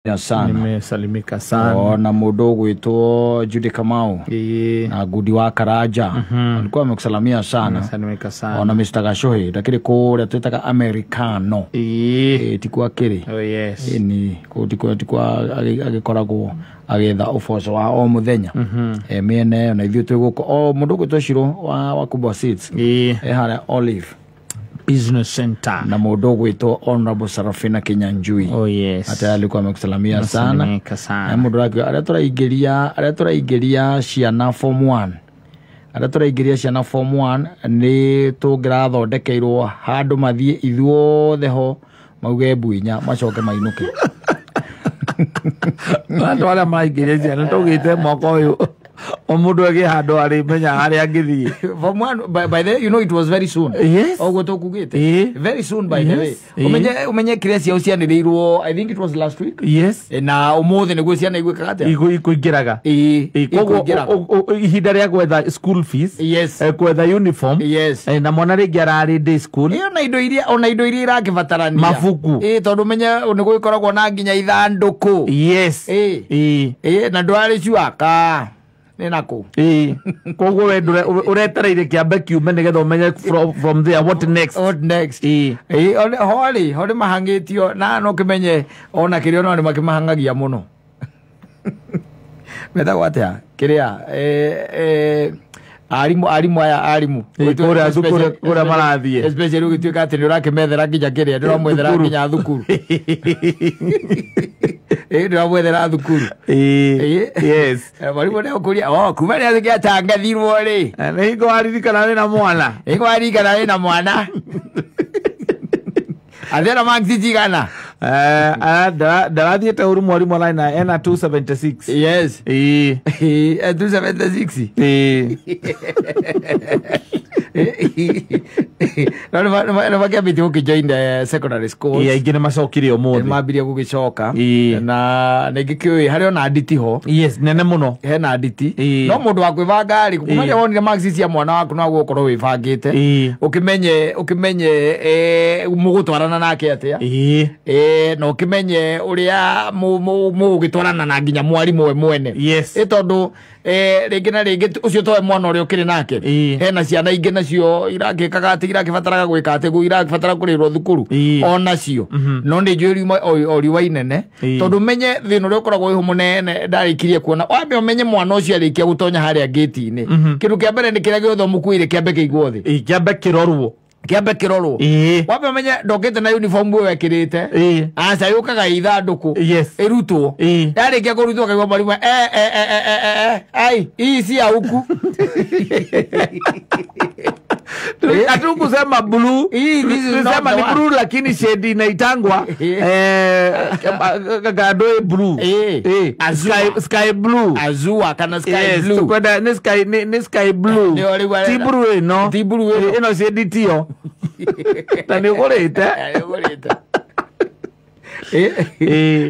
Sana. Nimesalimika sana. Ona mundu ugwitwo Judy Kamau na Ngudi wa Karanja alikuwa amekusalamia sana. Nimesalimika sana. Ona Mr. Gashohi ndakiri kuria twitaga Americano. Ti kwa kiri. Oh yes. Ni kuu tikwa agikoragwo agetha uboco wa o muthenya. Miene na ithuĩ twĩ gũkũ o mũndũ ũgwĩtwo Shiro wa Kubwa Seeds. Harĩa Olive Business Center. Na mũndũ ũgwĩtwo Honorable Sarafina Kinyanjui. Oh yes. Hata alikuwa amekusalamia sana. Sana. Mũndũ ũrakiuga arĩa tũraingĩria ciana form 1. Arĩa tũraingĩria ciana form 1 nĩ tũngĩrathondekeirwo handũ mathiĩ ithuothe ho mauge mbuinya macoke mainũke. Andũ arĩa maraingĩria ciana tũgĩte mwaka ũyũ o mũndũ agĩe handũ arĩmenya harĩa angĩthiĩ. Form 1 by the way, you know it was very soon. Yes. Oguo tũkugĩte. Very soon by the way. Umenye kĩrĩa ciao cianĩrĩirwo, I think it was last week. Yes. Na ũmũthĩ nĩguo ciana iguĩkaga atĩa? Ikuingĩraga. Koguo ihinda rĩa gwetha school fees. Yes. Gwetha uniform. Yes. Na mwana rĩngĩ ararĩ day school. Ĩyo na indo iria ona indo iria irakĩbatarania. Mabuku. Tondũ menye nĩ gũgĩkoragwo na nginya ithandũkũ. Yes. Na ndwarĩ cuaka. Nĩ nakũ. Koguo we ũretereire kĩambe kiume nĩgetha ũmenye from there what next. What next. Horĩ horĩ mahang'ĩtio na no kĩmenye ona kĩrĩa ona nĩ makĩmahangagia mũno. Metagwo atĩa kĩrĩa arimũ aya arimũ kũrĩa marathiĩ especially ũgĩtuĩka atĩ nĩ ũrakĩmethera nginya kĩrĩa ndĩramwethera nginya thukuru. Ndĩramwethera thukuru. Yes. Mwarimũ nĩ ũkũria o kuma rĩrĩa gĩatangathirwo rĩ. Nĩ hingo waririkana wĩna mwana. Hingo waririkana wĩna mwana. Athera marks cigana? Ndarathiĩte ũru mwarimũ araina ena 276. Yes. 276. No nĩ makĩambĩtie gũkĩjoin the secondary schools. Aingĩ nĩ macokire ũmũthĩ. Nĩ mambirie gũgĩcoka. Na nĩngĩkĩũĩ harĩ ona nditi ho. Yes, nene mũno. Hena nditi. No mũndũ wa kwĩbanga rĩ, kuma rĩrĩa wonire marks cia mwana waku no gũkorwo wĩbangĩte. Ũkĩmenye mũgũtwarana nake atĩa. Na ũkĩmenye ũrĩa mũgũgĩtwarana na nginya mwarimũ we mwene. Yes. Tondũ rĩngĩ na rĩngĩ ũcio towe mwana ũrĩa ũkĩrĩ nake. Hena ciana ingĩ nacio irakĩkaga atĩ irakĩbataraga gwĩka atĩ irakĩbatara kũrĩrwo thukuru onacio. No nĩ njũĩ o riũa inene tondũ menye thĩna ũrĩa ũkoragwo wĩho mũnene ndarĩkirie kuona wambe ũmenye mwana ũcio arĩkia gũtonya harĩa ngĩti-inĩ. Kĩndũ kĩa mbere nĩ kĩrĩa gĩothe ũmũkuĩire kĩambe kĩigwo thĩ. Kĩambe kĩrorwo. Kĩambe kĩrorwo. Wambe ũmenye ndokĩte na uniform ĩyo wekĩrĩte. Aca yũkaga ithandũkũ. Ĩrutwo. Yarĩkia kũrutwo kaigua mwarimũ ai hii si ya huku. Hatukusema blue. Tulisema ni blue lakini shade inaitangwa gado blue. Sky blue. Azua kana sky blue. Tukwenda ni sky ni sky blue. Ti blue ino. Ti blue ino. Ino shade tiyo. Na nĩ ũgũrĩte.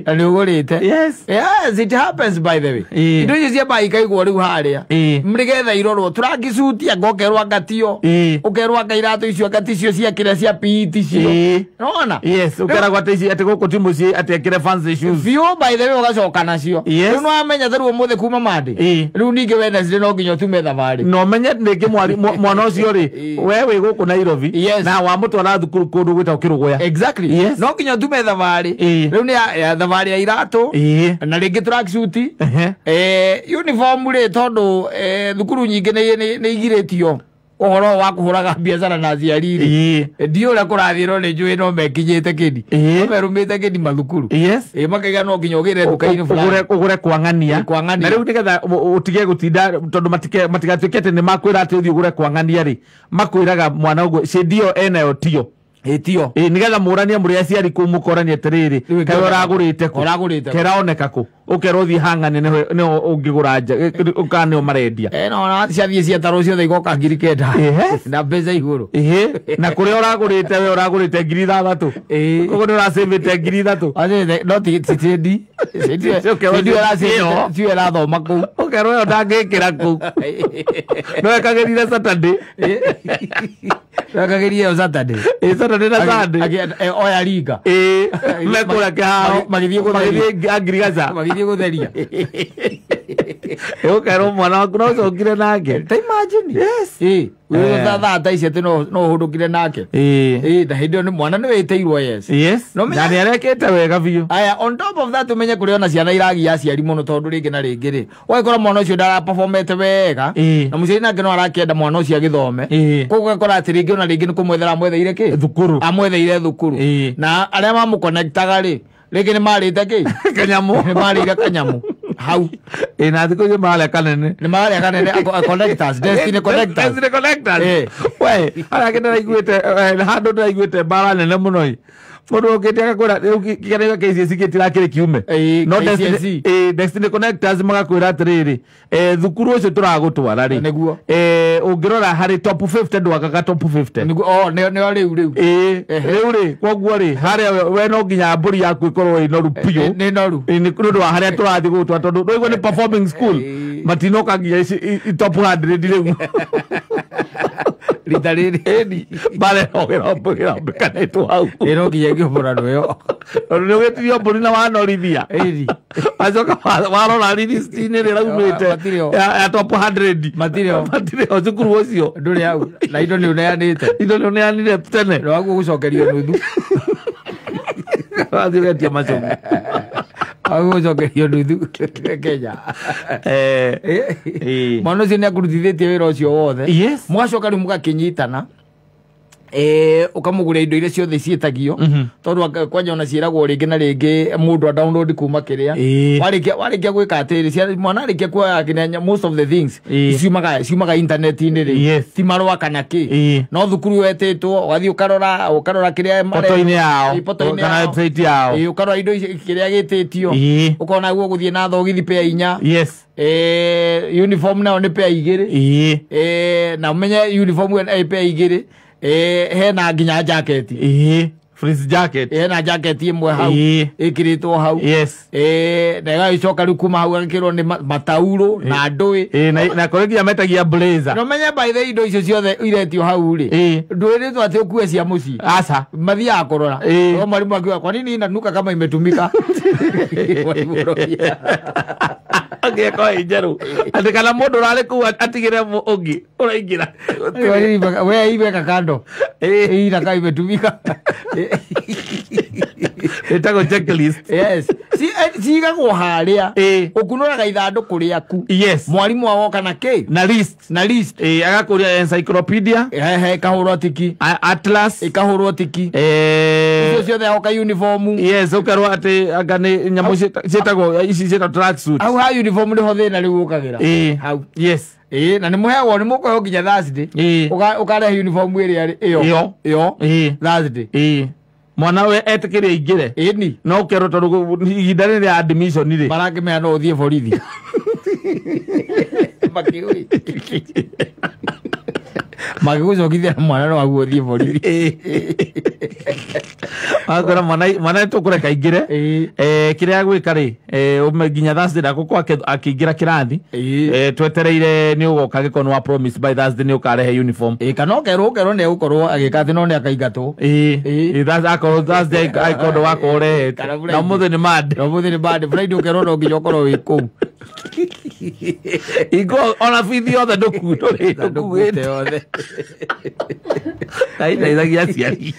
Na nĩ ũgũrĩte. Yes. Yes, it happens by the way. Indo icio ciambaga ikaigwo rĩu harĩa. Nĩgetha irorwo tũrangĩcutia ngokerwo anga tiyo. Ũkerwo anga iratũ icio anga ticio cia kĩrĩa cia PE ticio. Nĩwona? Yes, ũkeragwo atĩ ici atĩ gũkũ ti mũciĩ atĩ ekĩre fancy shoes. Biũ by the way ũgacoka nacio. Yes. Rĩu nĩwamenya ta rĩu ũmũthĩ kuma Monday. Rĩu ningĩ Wednesday no nginya ũtume thabarĩ. Na ũmenye rĩngĩ mwana ũcio rĩ we wĩ gũkũ Nairobi na wamũtwara thukuru kũndũ gwĩtagwo Kĩrũgũya. Exactly. No nginya ũtume thabarĩ. Rĩu nĩ ya thabarĩ ya iratũ na rĩngĩ tracksuit. Uniform rĩ tondũ thukuru nyingĩ nĩ igirĩtio ũhoro wa kũhũraga biacara na aciari rĩ. Ndiũĩ ũrĩa kũrathiĩ no nĩ njũĩ no mekinyĩte kĩni. No merũmĩte kĩni mathukuru. Yes. Makaiga no nginya ũgĩre nduka-inĩ fulani. Ũgũre kwang'ania. Kwang'ania. Na rĩu nĩgetha ũtige gũtinda tondũ matigatuĩke atĩ nĩ makwĩra atĩ ũthiĩ ũgũre kwang'ania rĩ, makwĩraga mwana ũguo shade ĩyo enayo tiyo. Ĩtio. Nĩgetha mũranie mũrĩ aciari kũu mũkoranie atĩrĩrĩ kaĩ ũragũrĩte kũ? Kĩraoneka kũ? Ũkerwo ũthiĩ hang'ania nĩho ũngĩgũra nja kana nĩo marendia. No ona ciathiĩ ciatarwo ciothe igoka 9,000. Na mbeca igũrũ. Na kũrĩa ũragũrĩte we ũragũrĩte 6,000. Koguo nĩ ũracĩvĩte 3,000. No ti shade. Shade ĩyo ĩrathoma kũu. Ũkerwo ĩyo ndangĩkĩra kũu. No ĩkagĩrire Saturday. Wekageria ĩyo Saturday. Ĩ Saturday na Sunday. Oya ringa. Ĩ mekũrĩa kĩharo. Magĩthiĩ gũtheria. Magĩthiĩ Angirigaca. Magĩthiĩ gũtheria. Ũkerwo mwana waku no ũcokire nake. Ta imagine. Yes. Ĩ wĩ thaa ta ici atĩ no ũhũndũkire nake. Ĩ. Ĩ na hĩndĩ ĩyo nĩ mwana nĩ wĩtĩirwo yes. Yes. No menya- Na nĩ arekĩte wega biũ. Aya, on top of that umenye kũrĩ ona ciana iragia aciari mũno tondũ rĩngĩ na rĩngĩ rĩ ũgakora mwana ũcio ndaraperformete wega Ĩ. na mũciari nake no arakĩenda mwana ũcio agĩthome. Ĩ. Koguo ũgakora atĩ rĩngĩ ona rĩngĩ nĩ kũmwethera amwetheire kĩ Thukuru. amwetheire thukuru. Ĩ. Na arĩa mamũconnectaga rĩ rĩngĩ nĩ marĩte kĩ Kanyamũ. nĩ marĩire kanyamũ hau. Ĩ na thikũ ici mararĩa kanene. Nĩ mararĩa kanene connectors, destiny connectors. Destiny connectors. Ĩ. We, harĩa kĩ ndĩraiguĩte, handũ ndĩraiguĩte mbara nene mũno ĩ. Mũndũ ũkĩte agakwĩra rĩu kĩgeranio gĩa KCSE gĩtirakĩrĩ kiume. Ĩ, No KCSE. Destiny Connectors magakwĩra atĩrĩrĩ, thukuru ũcio tũragũtwara rĩ. Nĩguo. Ũngĩrora harĩ top 50 ndwagaga top 50. Nĩguo oh nĩo rĩu rĩu. Ĩ, rĩu rĩ, koguo rĩ, harĩa we no nginya mbũri yaku ĩkorwo ĩ noru biũ. Nĩ noru. Ĩ, nĩ ũndũ wa harĩa tũrathiĩ gũgũtwara tondũ ndũigua nĩ performing school. Ĩ. Matinoka nginya top 100 rĩu. Rita rĩrĩ. Ĩni, mbara ĩno ĩrombĩkanĩtwo hau. Ĩ no nginya ĩngĩũmbũranwo ĩyo. Tondũ nĩ ũgĩtirio mbũri na wanorithia. Ĩni. Wacoka warora list-inĩ ĩrĩa ĩraumĩte Matirĩ ho. ya top 100. Matirĩ ho. Matirĩ ho cukuru ũcio. Ndũrĩ hau na indo nĩ ũneanĩte. Indo nĩ ũneanire tene. Nĩ waguo gũcokerio nuthu. Wathiĩ ũgetia macogu. Waguo gũcokerio nuthu Kenya. Ĩ. Mwana ũcio nĩ akũrutithĩtie wĩra ũcio wothe. Yes. Mũgacoka rĩu mũgakĩnyitana. Ũkamũgũrĩra indo iria ciothe ciĩtagio tondũ kwanja ona ciĩragwo rĩngĩ na rĩngĩ mũndũ a download kuma kĩrĩa. Ĩ. Warĩkia gwĩka atĩrĩ mwana arĩkia kuoya kĩrĩa most of the things Ĩ. ciumaga internet-inĩ rĩ. Yes. Ti marũa kana kĩ. Ĩ. No thukuru wetĩtwo ũgathiĩ ũkarora kĩrĩa Poto-inĩ yao. Ĩ, poto-inĩ Kana yao. website yao. Ĩ, ũkarora indo ici kĩrĩa gĩtĩtio. Ĩ. Ũkona guo gũthiĩ na thogithi pea inya. Yes. Uniform nayo nĩ pea igĩrĩ. Ĩ. Na ũmenye uniform ĩyo pea igĩrĩ. Hena nginya jacket. Ĩ. Fleece jacket. Hena jacket ĩmwe hau. Ĩ. Ĩkĩrĩtwo hau. Yes. Na ĩgagĩcoka rĩu kuma hau agakĩrwo nĩ mataurũ na ndũĩ. Ĩ, na kũrĩ nginya metagia blazer. Na ũmenye by the indo icio ciothe iretio hau rĩ. Ĩ. Ndwĩrĩtwo atĩ ũkue cia mũciĩ. Aca. Mathiaga kũrora. Ĩ. No mwarimu akiuga kwa nini inanuka kama imetumika? Mwarimu ũroria. Angĩkorwo ĩ njerũ. Atĩ kana mũndũ ũrarĩ kũu atigĩre ũngĩ ũraingĩra. We iweka kando. Ĩ. Inakaa imetumika. Ĩtagwo checklist. Yes. Cigagwo harĩa. Ĩ. Ũkunũraga ithandũkũ rĩaku. Yes. Mwarimu agoka na kĩ? Na list. Na list. Ĩ, agakũria encyclopedia. Ehe, ĩkahũrwo tiki. Atlas. Ĩkahũrwo tiki. Icio ciothe agoka uniform. Yes, ũkerwo atĩ anga nĩ nyamũ ciĩtagwo ici ciĩtagwo tracksuit. Hau ha uniform nĩho thĩna rĩu ũkagĩra. Ĩ. Hau. Yes. Ĩ, na nĩ mũheagwo nĩ mũkũheo nginya Thursday. Ĩ. Ũkarehe uniform ĩrĩa ĩyo. Ĩyo. Ĩyo. Ĩ. Thursday. Ĩ. Mwana we etĩkĩre aingĩre. Ĩni. No ũkerwo tondũ ihinda rĩrĩ rĩa admission rĩ. Marakĩmenya no ũthiĩ borithi. Makĩũĩ. Magĩgũcokithia na mwana no aguo ũthiĩ borithi. Agakora mwana tũkũreka aingĩre. Ĩ. Kĩrĩa agwĩka rĩ, ũme nginya Thursday ndagũkorwo akĩingĩra kĩrathi. Ĩ. Twetereire nĩ ũgoka gĩkorwo nĩ wa promise by Thursday nĩ ũkarehe uniform. Ĩ, kana ũkerwo nĩ egũkorwo agĩka atĩ no nĩ akaingatwo. Ĩ. Ĩ. Ĩ, akorwo Thursday angĩkorwo ndũgakorwo ũrehete. Kana Na Friday. ũmũthĩ nĩ Monday. Na ũmũthĩ nĩ Monday. Friday ũkerwo no nginya ũkorwo wĩ kũu. Ingo ona bithi yothe ndũkuĩte yothe. Ndaiteithagia aciari.